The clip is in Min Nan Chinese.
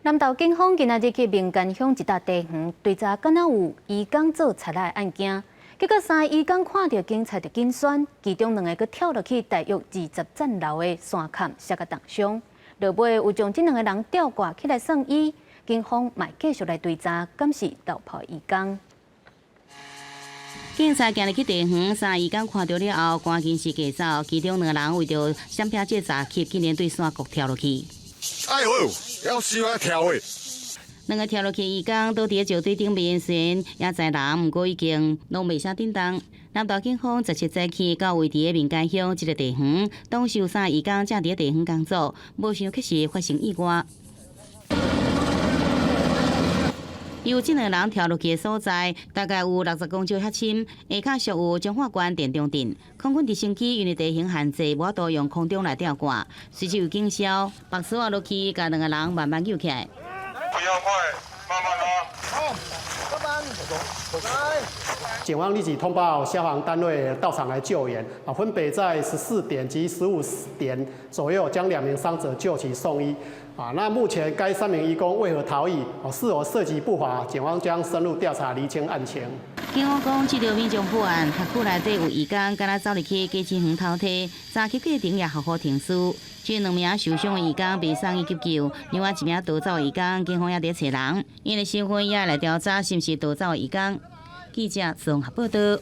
南投警方今仔日去民間鄉一搭地園追查，敢若有移工做賊仔的案件。結果三个移工看著警察就緊誅，其中兩个閣跳落去大約20層樓的山崁，摔共重傷。落尾有將這兩个人吊掛起來送醫，警方嘛繼續來追查，敢是逃跑移工。警察行入去地園，三个移工看著了後，趕緊是急走，其中兩个人為著閃避這閘去，竟然對山谷跳落去。哎呦，要死我跳的！兩个跳落去移工倒佇咧石堆頂面，雖然猶在人，毋過已經攏袂啥振動。南投警方17早起到位佇咧民間鄉這个地園，當時有三个移工正佇咧地園工作，無想卻是發生意外。由這兩个人跳落去的所在，大概有60公尺遐深，下跤屬有彰化縣田中鎮。空軍直升機因為地形限制，無法度用空中來吊掛，隨即有警消縛索仔落去，共兩个人慢慢救起來。不要快，慢慢拉。好，慢慢，來。警方立即通報消防單位到場來救援，啊，分別在14點及15點左右將兩名傷者救起送醫。啊，那目前該三名移工為何逃逸？哦，是否涉及不法？警方將深入調查，釐清案情。警方講，這條民眾報案，轄區內底有移工敢若走入去駕駛園偷提，查緝過程也合法停屍。這兩名受傷的移工被送醫急救，另外一名逃走的移工，警方也佇咧揣人，𪜶的身份也來調查是毋是逃走的移工。記者綜合報道。